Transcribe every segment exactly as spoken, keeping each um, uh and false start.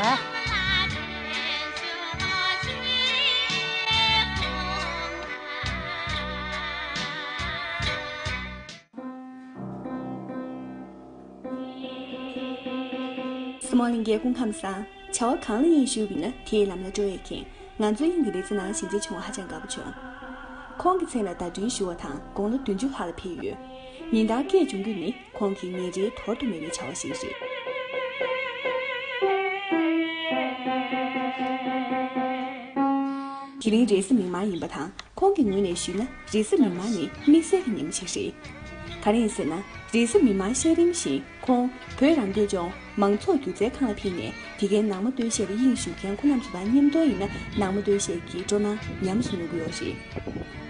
སྲིང་མོ་ལྷན་རྒྱས་སྐུ་ཁམས་བཟང་། བྱ་བ་གང་ལ་དབྱིངས་ཞུགས་པ་ཡིན་ན་དེའི་ལམ་ལ་འགྲོ་ཡས་མཁན། ང་ཚོ་དབྱིངས་ཀྱི་ལེ་ཚན་ནང་ཞལ་མཇལ་བྱུང་བ་ཧ་ཅང་དགའ་པོ་བྱུང་། ཁོང་གི་མཚན་ལ་བརྡ་སྐྲུན་ཞུ་བ་དང་དགུང་ལོ་བདུན་ཅུ་ལྷག་ལ་ཕེབས་ཡོད། ཉིན་ལྟར་སྐད་བྱུང་རྒྱུ་ནི་ཁོང་གི་ཉིན་རེའི་དོར་དུ་མེད་པའི་བྱ་བ་ཞིག་རེད། དེ་རིང་རེས་གཟའ་མིག་དམར་ཡིན་པ་དང་། ཁོང་གི་ངོས་ནས་ཞུས་ན། རེས་གཟའ་མིག་དམར་ནི་དམིགས་བསལ་གྱི་ཉིན་མོ་ཞིག་རེད། ག་རེ་ཡིན་ཟེར་ན། རེས་གཟའ་མིག་དམར་ཤར་རིམ་བཞིན་ཁོང་བོད་རང་སྐྱོང་ལྗོངས་མང་ཚོགས་སྒྱུ་རྩལ་ཁང་ལ་ཕེབས་ནས། དེ་གའི་ནང་མ་སྟོད་གཞས་ལ་དབྱིངས་ཞུགས་མཁན་ཁོ་རྣམས་ཚོ་དང་མཉམ་དུ་ཡིན་ན། ནང་མ་སྟོད་གཞས་ཀྱི་སྤྲོ་སྣང་ཉམས་སུ་མྱོང་གི་ཡོད་རེད།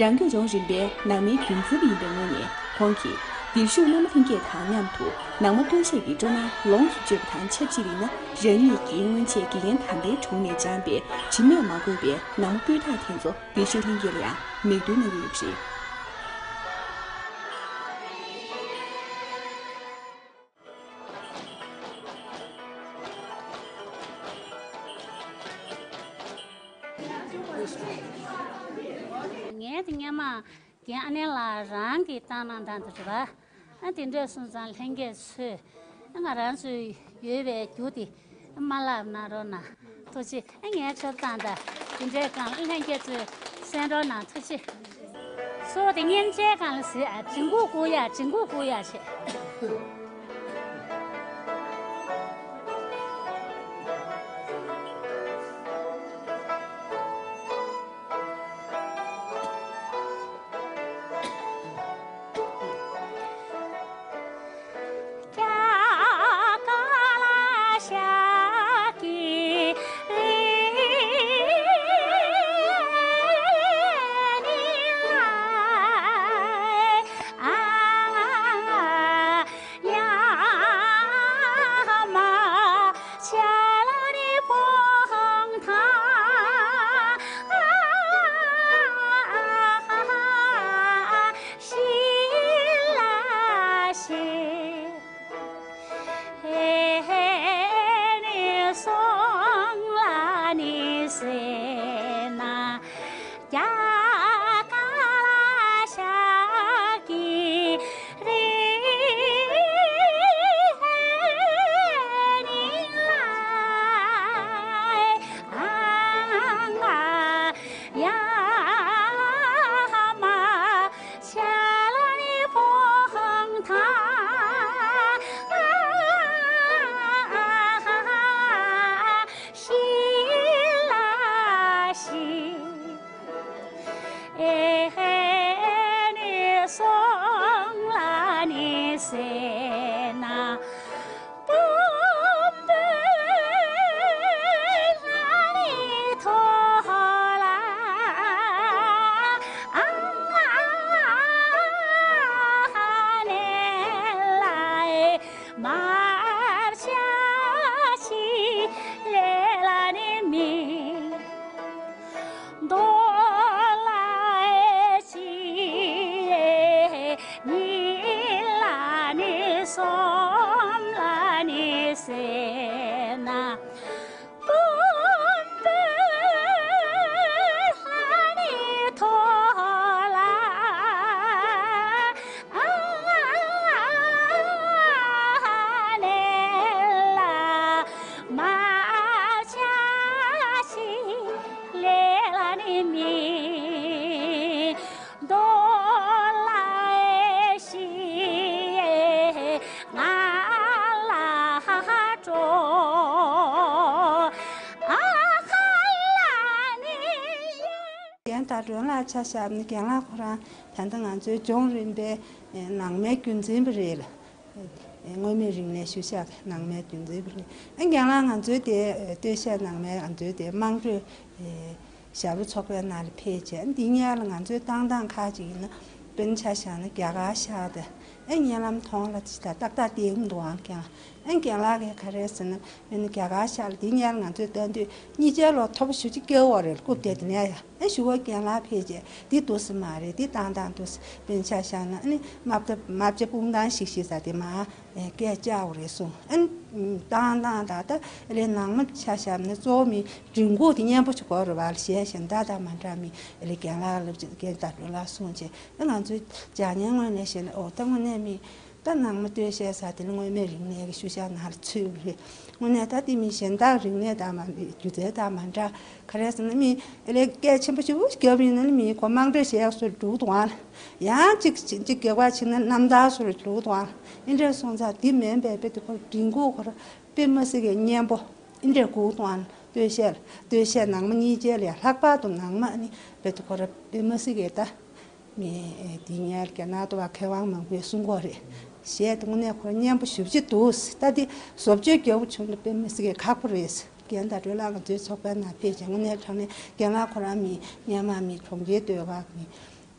རང་སྐྱོང་ལྗོངས་རིམ་པའི་ནང་མིའི་རྒྱུན་འཛིན་པ་ཡིན་པའི་ངོས་ནས། ཁོང་གིས་བདེ་ཤུགས་སྣ་མ་ལྷན་རྒྱས་དང་མཉམ་དུ་ནང་མ་སྟོད་གཞས་ཀྱི་སྤྲོ་སྣང་ལོངས་སུ་སྤྱོད་པ་དང་ཆབས་ཅིག་ཡིན་ན། རང་ཉིད་ཀྱིས་སྔོན་ཆད་དགེ་རྒན་དམ་པའི་དྲུང་ནས་སྦྱངས་པའི་དྲི་མས་མ་གོས་པའི་ནང་མ་སྤུས་དག་དེ་ཚོ་བདེ་ཤུགས་ལྷན་རྒྱས་ལ་ཡང་མིག་སྟོན་གནང་གི་ཡོད་པ་རེད། ངས་དེ་སྔོན་མ་རྒན་ཨ་ནེ་ལགས་རང་གིས་བཏང་གནང་སྟངས་དེ་རེད་པ། ཨ་དེ་འདྲ་སོང་ཙང་ལྷན་རྒྱས་ཚོས་ང་རང་ཚོའི་ཡོད་པའི་རྒྱུ་དེ་མ་བརླག་གནང་རོགས་གནང་། ཐུགས་རྗེ་ཆེ། ཨ་ངའི་ཆོབ་ཐང་དང་དེ་འདྲའི་སྒང་ལ་ལྷན་རྒྱས་ཚོས་གསན་རོགས་གནང་། ཐུགས་རྗེ་ཆེ། སོ་དེ་སྙན་ཆའི་སྒང་ལ་གཟིགས་ཨ། ཇིང་གུ་ཀུ་ཡ། ཇིང་གུ་ཀུ་ཡ་བྱས། ཟེར་ན། ཀུན་འབུལ་ལྷ་ནི་ཐོག་ལ། ཨ་ནེ་ལ་མ་ཆ་ཞིག་ལེ་ལ་ནི་མི། མདོ་ལ་ཤི་ང་ལ་སྤྲོ། ཨ་ཁ་ལ་ནི། རྒན་ཟླ་སྒྲོན་ལགས་ཆ་བཞག་ན་རྒན་ལགས་ཁོ་རང་ད་ལྟ་ང་ཚོའི་ལྗོངས་རིམ་པའི་ནང་མའི་རྒྱུན་འཛིན་པ་རེད། མངོན་མེད་རིག་གནས་ཤུལ་བཞག་ནང་མའི་རྒྱུན་འཛིན་པ་རེད། ཨ་རྒན་ལགས་ང་ཚོའི་དེ་སྟོད་གཞས་ནང་མའི་ང་ཚོའི་དེ་དམངས་ཁྲོད་ཞབས་བྲོ་ཚོགས་པའི་ནང་ལ་ཕེབས་བྱས། འདི་སྔོན་ལ་ང་ཚོའི་བཏང་སྟངས་ཁག་ཅིག་ཡིན་ན་དཔེར་ན་ཆ་བཞག་ན་རྒྱ་གར་ཤག་དང་། ཨེ་ཉེ་ལམ་མཐོང་ལ་ཅི་ད་ཏག་ཏག་བལྟས་ཡོང་འདུག་ཨང་ཀྱང་། ཨེ་རྒན་ལགས་ཀྱིས་ག་རེ་ཟེར་ན། ཨེ་ནི་རྒྱ་གར་ཤག་ལ་འདི་སྔོན་ལ་ང་ཚོའི་ལྟ་འདོད་གཉིས་ཆའི་ལོ་ཐོབ་ཤུགས་ཅིག་སྐྱེ་བ་རེད། རྐུབ་དེ་དེ་ནས་ཡ་ཨེ་ཞུ་བ་རྒན་ལགས་ཕེབས་བྱས་འདི་འདུག་སེ་མ་རེད། འདི་བཏང་སྟངས་འདུག་སེ་དཔེར་ན་ཆ་བཞག་ན། ཨེ་ནི་རྨ་བྱ་རྨ་བྱ་སྤུངས་ཐང་ཞིག་ཞིག་ཟེར་དེ་མ། སྐད་བཅག་པ་རེད་གསུངས། ཨ་ནི་བཏང་སྟངས་ད་ལྟ་ལས་ནང་མ་ཆ་བཞག་ན་གཙོ་བོ་མི་མགྲིན་ཁུག་དེ་མཉེན་པོ་བྱེད་དགོས་རེད་བ། ལ་གཞས་གཞན་དག་དང་མ་འདྲ་མི་ལས་རྒན་ལགས་ལབ་ཅིག་རྒན་ཟླ་སྒྲོན་ལགས་གསུངས་བྱས། ཨ་ང་ཚོའི་ལྗགས་བརྙན་ངོས་ནས་བཤད་ན། ཨོ་ད་དངོས་གནས་མི་ད་ནང་མ་སྟོད་གཞས་ཟེར་དེ་ནི་མངོན་མེད་རིག་གནས་ཀྱི་ཤུལ་བཞག་ནང་ལ་ཚུད་པ་རེད། དངོས་གནས་ད་དེ་མི་གཞན་དག་རིག་གནས་དང་མ་སྒྱུ་རྩལ་དང་མ་འདྲ། ག་རེ་ཟེར་ན་མི་ལས་སྐད་ཆེན་པོ་ཞིག་རྒྱབ་ཡིན་ན་ནི་མི་ཁོ་དམངས་ཁྲོད་གཞས་སུ་འགྲོ་གི་འདུག་ཨང་། ཡང་གཅིག་གཅིག་རྒྱབ་ཁ་ཕྱིན་ན་རྣམ་ཐར་སོགས་ལ་འགྲོ་གི་འདུག་ཨང་། ཨེ་འདྲས་སོང་ཙང་འདི་མིན་པའི་དཔེ་དེ་ཁོ་མགྲིན་ཁུག་ཁོ་ར་དཔེ་མི་སྲིད་ཀྱི་མཉེན་པོ་ཨེ་འདྲས་སྒུག་གི་འདུག་ཨང་། སྟོད་གཞས་ལ་སྟོད་གཞས་ནང་མ་གཉིས་ཆའི་ལས་ལྷག་པར་དུ་ནང་མ་ནི་དཔེ་དེ་ཁོ་ར་དཔེ་མི་སྲིད་ཀྱི་ད་ངས་འདི་ངའི་རྒྱ་ནག་ཏུ་བ་མཁས་དབང་མང་པོས་གསུང་གི་རེད། གཞས་དེ་དངོས་གནས་ཁོ་ར་མཉེན་པོ་ཞེ་པོ་ཅིག་འདུག་ད་འདི་བཟོ་བཅོས་རྒྱག་པོ་བྱུང་ན་དཔེ་མི་སྲིད་ཀྱི་ཁག་པོ་རེད། རྒན་ཟླ་སྒྲོན་ལགས་ང་ཚོའི་ཚོགས་པའི་ནང་ཕེབས་བྱས་དངོས་གནས་དྲང་གནས་རྒན་ལགས་ཁོ་རང་མི་སྔོན་མ་མི་གྲོང་ཁྱེར་སྟོད་ཁ་མི་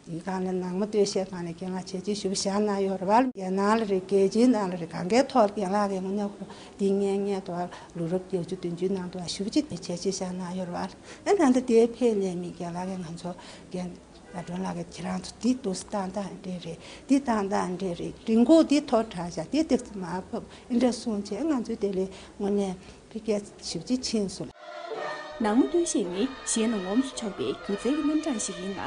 དེའི་སྒང་ལ་ནང་མ་སྟོད་གཞས་སྒང་ལ་རྒན་ལགས་བྱས་རྗེས་ཞེ་པོ་བཞག་གནང་ཡོད་རེད་བ། རྒྱལ་ནང་ལ་རེད། རྒྱལ་སྤྱིའི་ནང་ལ་རེད། གང་གའི་ཐོག་ལ་རྒན་ལགས་ཀྱིས་དངོས་གནས་ཁོ་འདི་སྔོན་སྔོན་དུ་ལོ་རབས་བརྒྱད་ཅུ་བདུན་ཅུའི་ནང་དུ་ཞེ་པོ་ཅིག་བྱས་རྗེས་བཞག་གནང་ཡོད་རེད་བ། ཨ་ད་ལྟ་དེའི་ཕེབས་ནས་མི་རྒན་ལགས་ཀྱིས་ང་ཚོ་རྒན་ཟླ་སྒྲོན་ལགས་ཀྱིས་ཁྱེད་རང་ཚོ་འདི་འདུག་སེ་བཏང་སྟངས་འདྲས་རེད། འདི་བཏང་སྟངས་འདྲས་རེད། མགྲིན་ཁུག་འདི་མཐོ་དྲགས་བཞག་འདི་ཏོག་ཙམ་མར་ཕབ་ཨེ་འདྲས་གསུངས་བྱས་ང་ཚོའི་དེ་ལས་དངོས་གནས་ཕ་གིར་ཞེ་པོ་ཅིག་ཕྱིན་སོང་། ནང་མ་སྟོད་གཞས་ནི་གཞས་ལ་ངོམས་སུ་ཆོག་པའི་སྒྱུ་རྩལ་གྱི་རྣམ་གྲངས་ཤིག་ཡིན་ལ།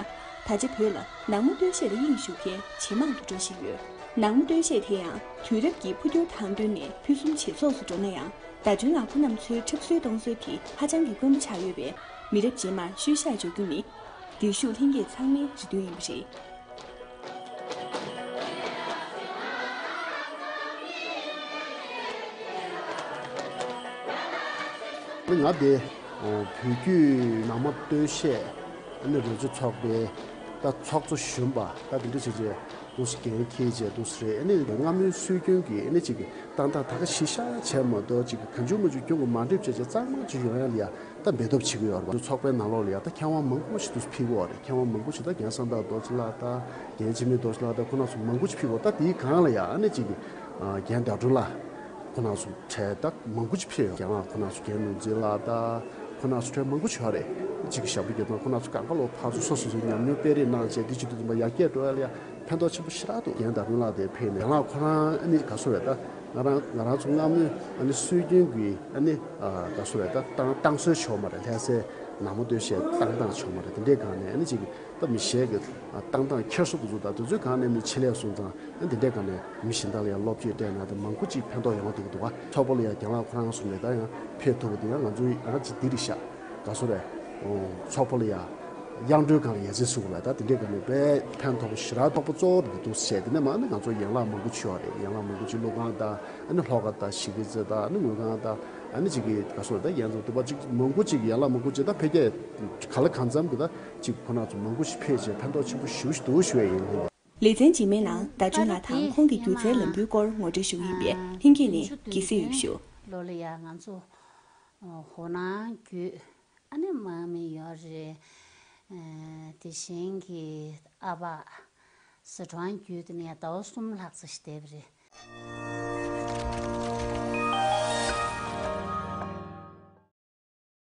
ད་ཆ་བོད་ལ་ནང་མ་སྟོད་གཞས་ལ་དབྱིངས་ཞུགས་མཁན་ཇེ་མང་དུ་འགྲོ་བཞིན་ཡོད། ནང་མ་སྟོད་གཞས་དེ་ཡང་དུས་རབས་ཀྱི་འཕོ་འགྱུར་དང་བསྟུན་ནས་ཕུན་སུམ་ཇེ་ཚོགས་སུ་འགྲོ་ན་ཡང་། ཟླ་སྒྲོན་ལགས་ཁོ་རྣམ་ཚོའི་འཁྲབ་སྲོལ་གཏོང་སྲོལ་དེ་ཧ་ཅང་གི་དཀོན་པོ་ཆགས་ཡོད་པས། མི་རབས་རྗེས་མར་ཤུལ་བཞག་འཇོག་རྒྱུ་ནི་འདིར་བཞུགས་ལྷན་རྒྱས་ཚང་མའི་རེ་འདུན་ཡིན་པ་རེད། ང་དེ་བོད་བརྒྱུད་ནང་མ་སྟོད་གཞས་ཨ་ནི་རོལ་ཆ་ཚོགས་པའི་ད་ཚོགས་གཙོ་གཞོན་པ་ད་དེ་འདྲ་བྱས་བྱས་འདུག་སེ་འགན་འཁྱེར་བྱས་འདུག་སེ་རེད། ཨ་ནི་སྔ་མོའི་སྲོལ་རྒྱུན་གྱི་ཨ་ནི་ཅིག་ཏག་ཏག་ད་ག་གཞི་བཞག་བྱས་མ་གཏོགས་ཅིག་གང་བྱུང་མང་བྱུང་ཁྱོན་གྱིས་མ་འགྲིག་བྱས་བྱས་གཙང་མ་ཅིག་ཡོང་ཡ་ལ་ཡ་ད་འབད་ཐབས་བྱེད་ཀྱི་ཡོད་རེད་པ། ཚོགས་པའི་ནང་ལོགས་ལ་ཡ་ད་མཁས་དབང་མང་པོ་ཞིག་འདུག་སེ་ཕེབས་ཀྱི་ཡོད་རེད། མཁས་དབང་མང་པོ་ཞིག་ད་རྒན་བསམ་རྟ་རྡོ་རྗེ་ལགས་དང་རྒན་འཆི་མེད་རྡོ་རྗེ་ལགས་དང་ཁོང་རྣམ་ཚོ་མང་པོ་ཞིག་ཕེབས་ཀྱི་ཡོད། ད་དེའི་སྒང་ལ་ཡ་ཨ་ནི་ཅིག་རྒན་ཟླ་སྒྲོན་ལགས་ཁོང་རྣམ་ཚོ་གྲས་ད་མང་པོ་ཅིག་ཕེབས་ཡོད། རྒན་ལགས་ཁོང་རྣམ་ཚོ་རྒན་ནོར་འཛིན་ལགས་དང་ཁོང་རྣམ་ཚོ་གྲས་མང་པོ་ཞིག་ཡོད་རེད། ཅིག་གི་ཞབས་བྲོ་རྒྱག་སྟངས་ཁོང་རྣམ་ཚོ་སྒང་ག་ལོག་ཕར་ཚུར་སོ་སོ་སོའི་ཉམས་མྱོང་སྤེལ་རེས་གནང་བྱས་འདི་བྱེད་དུས་ཙམ་པ་ཡར་རྒྱས་འགྲོ་ཡ་ལ་ཡ་ཕན་ཐོགས་ཆེན་པོ་ཞེ་དྲག་འདུག་རྒན་ཟླ་སྒྲོན་ལགས་དེ་ཕེབས་ནས་རྒན་ལགས་ཁོ་རང་ཨ་ནི་ག་ཚོད་རེད། ད་ང་རང་ང་རང་ཚོ་སྔ་མོའི་ཨ་ནི་སྲོལ་རྒྱུན་གྱི་ཨ་ནི་ག་ཚོད་རེད། ད་བཏང་བཏང་སྲོལ་ཞིག་ཡོད་མ་རེད། ལྷ་སའི་ནང་མ་སྟོད་གཞས་བཏང་སྟངས་ཞིག་ཡོད་མ་རེད། དེ་འདྲའི་སྒང་ནས་ཨ་ནི་ཅིག་ད་མི་གཞས་ཀྱི་བཏང་སྟངས་འཁྱེར་སོ་དེ་ཚོ་ད་དེ་ཚོའི་སྒང་ནས་མི་ཆེད་ལས་སོང་ཙང་ཨ་ནི་དེ་འདྲའི་སྒང་ནས་མི་གཞན་དག་ལ་ཡང་བློ་བཅོལ་སྤྲད་ན་ད་མང་པོ་ཅིག་ཕན་ཐོགས་ཡོང་བསྡད་ཀྱི་འདུག་ག་ཚོགས་པ་ལ་ཡང་རྒན་ལགས་ཁོ་རང་གསུངས་ནས་ད་ཡང་ཕེབས་ཐུབ་པ་དེ་ཡང་ང་ཚོའི་ཡང་ཅིག་འདི་རེད་ཤག་ག་ཚོད་རེད། ཚོགས་པ་ལ་ཡ་དབྱངས་སྒྲོལ་སྒང་ལ་ཡ་རྩིས་ཟུག་ལ་ད་དེ་འདྲའི་སྒང་ནས་དཔེ་ཕན་ཐོགས་པ་ཞེ་དྲག་ཐོགས་པ་གཙོ་བོ་དེ་འདུག་བྱས། དེ་ནས་མ་ཨ་ནི་ང་ཚོ་ཡན་ལག་མང་པོ་ཅིག་ཡོད་རེད། ཡན་ལག་མང་པོ་ཅིག་གླུ་ཁང་དང་ཨ་ནི་ལྷོ་ཁ་དང་གཞིས་ཀ་རྩེ་དང་ཨ་ནི་དངུལ་ཁང་དང་ཨ་ནི་ཅིག་གི་ག་ཚོད་ད་ཡན་ཚོ་དུ་བ་ཅིག་མང་པོ་ཅིག་ཡན་ལག་མང་པོ་ཅིག་ད་འཕེལ་རྒྱས་ག་ལ་གང་འཚམ་གི་ད་ཅིག་ཁོ་ན་ཚོ་མང་པོ་ཞིག་ཕེབས་བྱས་ཕན་ཐོགས་ཆེན་པོ་ཞེ་པོ་ཞིག་འདུག་ཞུ་ཡ་ཡིན། ལེ་ཚན་རྗེས་མའི་ནང་ཟླ་སྒྲོན་ལགས་དང་ཁོང་གི་སྒྱུ་རྩལ་ལམ་བུའི་སྐོར་ངོ་སྤྲོད་ཞུ་གི་ཡིན་པས་ལྷན་རྒྱས་ནས་དགྱེས་གཟིགས་འོས་ཤོག་ལོ་ལ་ཡ་ང་ཚོ་ཧོ་ནང་རྒྱུད། ཨ་ནི་དམག་མི་ཡོད་རེད། ཨ་དེ་བཞིན་གྱི་ཨ་ཕ་ཟི་ཁྲོན་རྒྱུད་དེ་ནས་ཟླ་བ་གསུམ་ལྷག་ཙམ་ཞིག་བསྡད་པ་རེད།